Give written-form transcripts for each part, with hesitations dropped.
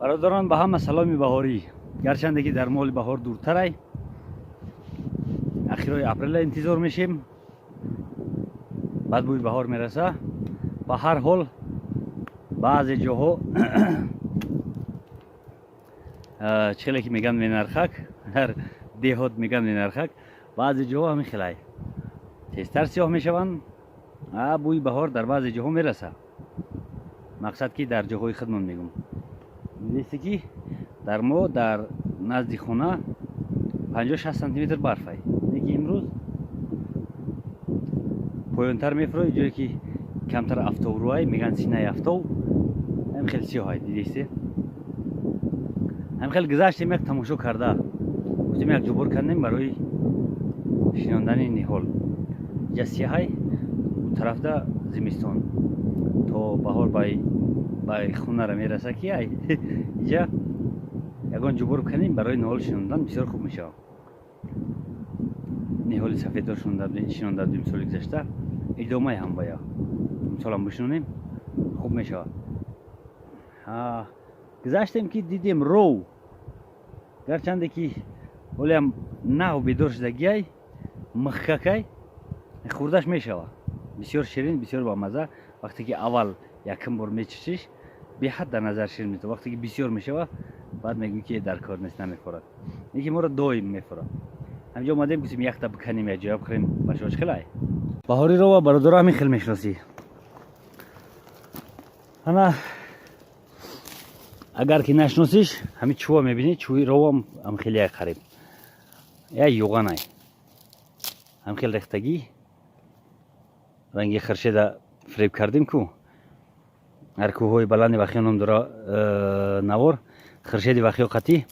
Бародарон, ба ҳама саломи баҳорӣ. Гарчанде ки дар моли баҳор дуртарай, ахирои апрела интизор мешем, баъд бӯи баҳор мераса. Ба ҳар ҳол баъзе ҷоҳо чхеле ки меган менархак, дар деҳот меган менархак, баъзе ҷоҳо ҳамин хелай тезтар сиёҳ мешаванд, бӯи баҳор дар баъзе ҷоҳо мераса. Мақсад ки дар ҷоҳои худмон мегум. Дидесте ки дар мо дар назди хона 56 сантиметр барфай. Леки имрӯз поёнтар мефурои, ҷое ки камтар афтобрӯай, меган синаи афтоб, ҳам хел сиёҳай, дидесте? Ҳам хел гузаштем, як тамошо карда гуфтем, як ҷубор кардем барои шинондани ниҳол. Иҷа сиёҳай, у тарафда зимистон то баҳор бай хунара мераса ки ай иҷа ягон ҷубор кунем барои ниҳол шинондан бисёр хуб мешавад. Ниҳоли сафеддор шинонда будем соли гузашта, идомаи ҳам бая имсолам бишинонем хуб мешавад. Гузаштем ки дидем ров, гарчанде ки ҳолиам нав бедор шудагиай, михкакай, хӯрдаш мешавад, бисёр ширин, бисёр бамаза. Вақте ки аввал якум бор мечишиш, беҳад дар назар ширин мешавад. Вақте ки бисёр мешавад, баъд мегӯӣ ки дар кор нест, намефорад. Лекин моро доим мефорад. Ҳамҷо омадем, гуфтем якта биканем, як ҷоя бихӯрем, башош хелай. Баҳори рова бародаро ҳамин хел мешиносӣ. Ана агар ки нашиносиш, ҳамин чӯва мебинӣ, чӯи ровам ҳам хеле як қариб як юғанай, ҳам хел рехтагӣ, ранги хиршеда фиреб кардем ку ҳар кӯҳҳои баланди Вахиё ном дора, навор хиршеди Вахиё қатӣ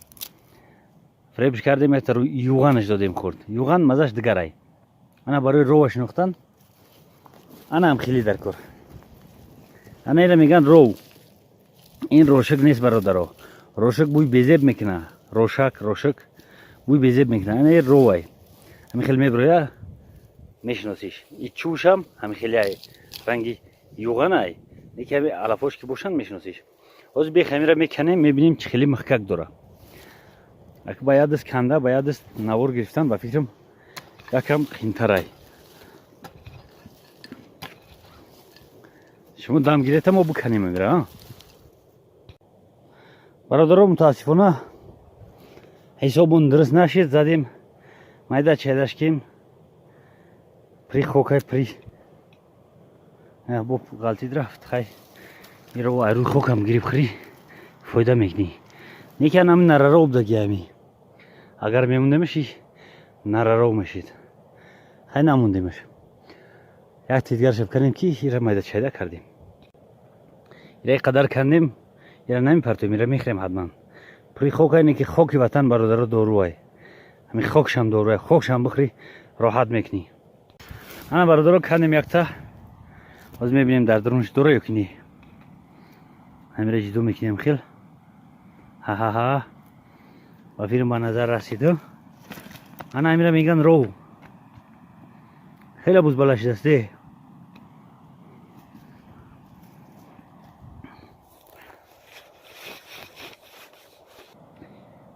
фиребш кардем, якта юғанаш додем, хӯрд. Юған мазаш дигарай. Ана барои рова шинохтан ана ҳам хеле дар кор. Ана ира меган ров. Ин рошак нест, бародаро, рошак бӯи безеб мекуна, рошак, рошак бӯи безеб мекуна. Ана ин ровай, ҳамин хел мебироя, мешиносиш. И чӯшам ҳамин хеле ранги юғанай, леки ҳами алафош ки бошанд, мешиносиш. Ҳозир бехамира меканем, мебинем чӣ хеле михкак дора. Ака ба як даст канда, ба як даст навор гирифтан, ба фикрам, якам қиинтарай. Шумо дам гирета, мо биканем амира. Бародаро, мутаассифона ҳисобон дуруст нашид, задем майда чайдаш кем при хокай при бо ғалтид рафт. Хай, иро айрӯи хокам гирифт, хӯри фоида мекунӣ. Неки ан ами нараро обдаги, ами агар мемондемаш, нараро мешид. Хай, намондемаш, як тидгаршаб кардем ки ира майда чайда кардем, ира қадар кандем, ира намепартоем, ира мехӯрем ҳатман. Пури хок айне ки хоки ватан, бародаро, доруай, ҳамин хокшам доруай, хокшам бихӯри, роҳат мекунӣ. Ана бародаро, кандем якта, ҳозир мебинем дар дарунаш дора ё ки не. Ҳамира ҷидо мекунем хел. Ҳа-ҳа-ҳа, ба филм ба назар расиду. Ана ҳамира меган ров. Хеле бузбала шидаст де.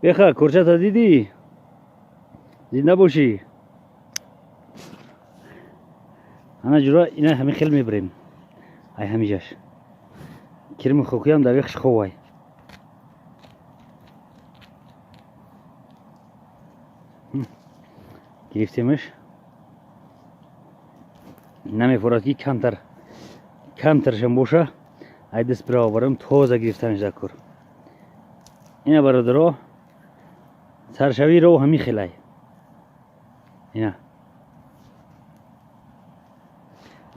Беха курчата дидӣ, зинда бошӣ. Ана ҷура ина ҳамин хел мебирем. Ай ҳамиҷаш кирми хокиам дар вехш ховай. Гирифтемаш, намефорад ки камтар камтаршам боша, ай даст бироварам, тоза гирифтанаш дар кор. Ина бародаро, саршавии ров ҳамин хелай. Ина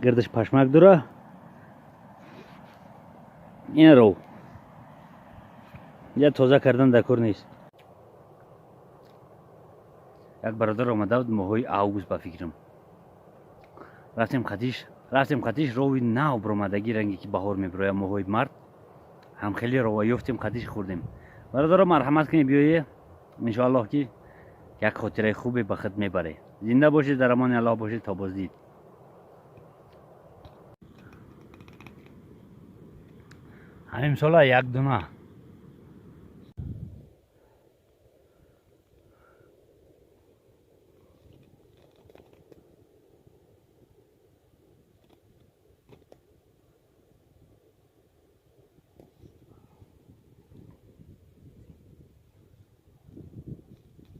гирдаш пашмак дора. Ина ров я тоза кардан дар кор нест. Як бародар омада буд моҳои август, ба фикрам, рафтем қатиш, рафтем қатиш, рови нав биромадагӣ, ранге ки баҳор мебирояд моҳои март, ҳамхели рова ёфтем, қатиш хӯрдем. Бародаро, марҳамат кунед, биёе, иншоаллоҳ ки як хотираи хубе ба худ мебаре. Зинда бошед, дар амони Аллоҳ бошед, то боздид. Ҳамин сола як дуна.